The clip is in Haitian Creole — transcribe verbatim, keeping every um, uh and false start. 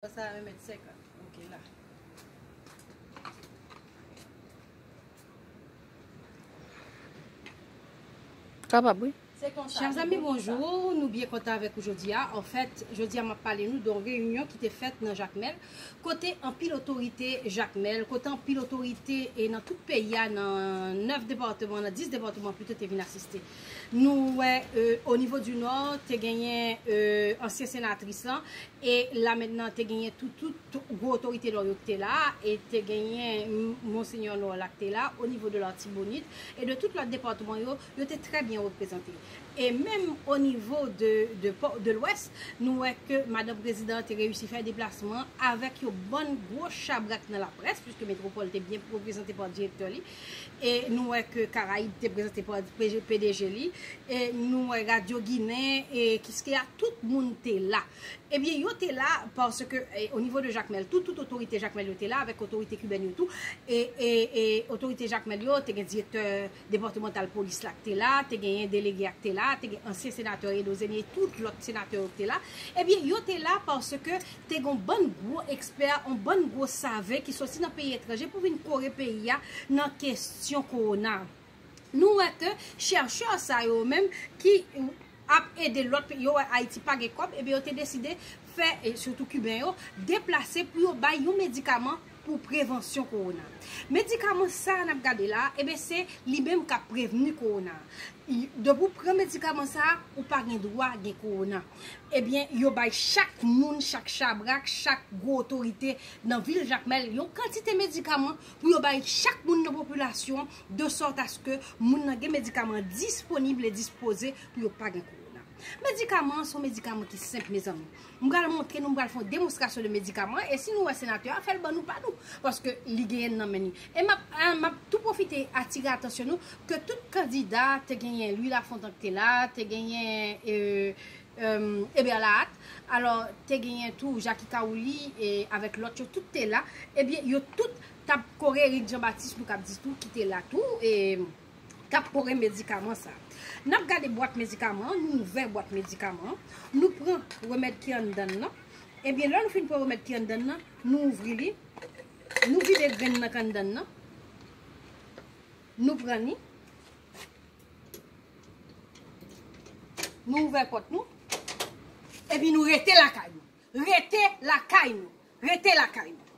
Sa a, yon mèt senkant. Ok, la. Kapab, wi. Chè zanmi, bonjou. Nou byen kontan avèk ou jodi a. Anfèt, jodi a, m ap pale nou de yon reyinyon ki te fèt nan Jakmèl, kote anpil otorite Jakmèl, kote anpil otorite e nan tout peyi a, nan nèf depatman, nan dis depatman pito, te vin asiste. Nou wè, e, o nivo di Nò, te genyen, e, ansyen senatris lan, e la mentnan te genyen tout, tout gwo otorite Nò yo ki te la, e te genyen m-, Monsenyè Nò la ki te la, o nivo de Latibonit, e de tout lòt depatman yo, yo te trè byen reprezante. E menm o nivo de, de, pò- de Lwès, nou wè ke madanm prezidan te reyisi fè deplasman avèk yon bann gwo chabrak nan laprès, piske Metwopòl te byen reprezante pa direktè li, e nou wè ke Karayib te prezante pa P D G li, e nou wè Radyo Ginen, e Kiskeya, tout moun te la. Ebyen, yo te la paske, e, o nivo de Jakmèl, tout, tout otorite Jakmèl yo te la, avèk otorite kibèn yo tou. E, e, e otorite Jakmèl yo, te gen direktè depatmantal polis la ki te la, te genyen delege a ki te la, te gen ansyen senatè Edo Zeni e tout lòt senatè yo ki te la. Ebyen, yo te la paske te gen yon bann gwo ekspè, yon bann gwo save ki soti nan peyi etranje pou vin kore peyi a nan kesyon kowona. Nou wè ke chèchè sa yo menm ki ap ede lòt peyi, yo wè Ayiti pa gen kòb, ebyen yo te deside fè, e sitou Kiben yo, deplase pou yo bay yon medikaman pou prevansyon kowona. Medikaman sa a n ap gade la, ebyen se li menm k ap prevni kowona. I- Depi w pran medikaman sa a, ou pa gen dwa gen kowona. Ebyen, yo bay chak moun, chak chabrak, chak gwo otorite nan vil Jakmèl yon kantite medikaman pou yo bay chak moun nan popilasyon, de sòt aske moun nan gen medikaman disponib e dispoze pou yo pa gen kowona. Medikaman an se yon medikaman ki senp, mezanmi. M pral montre nou, m pral fè yon demonstrasyon de medikaman an, e si nou wè senatè a, fè l ban nou pa nou, paske li genyen l nan men li. E m ap, a, m ap tou pwofite atire atansyon nou ke tout kandida, te genyen Louis Lafontant ki te la, te genyen, e, e, Eber Lahat, alò, te genyen tou Jacky Caouli, e, avèk lòt yo, tout te la. Ebyen, yo tout t ap kore Eric Jean Baptiste, nou kab di tou, ki te la tou, e, k ap kore medikaman sa. N ap gade bwat medikaman an, nou ouvè bwat medikaman an, nou pran remèd ki anndan l lan. Ebyen, lè nou fin pran remèd ki anndan l lan, nou ouvri li, nou vide grenn nan k anndan l lan, nou pran li, nou ouvè pòt nou, epi nou rete lakay nou. Rete lakay nou. Rete lakay nou.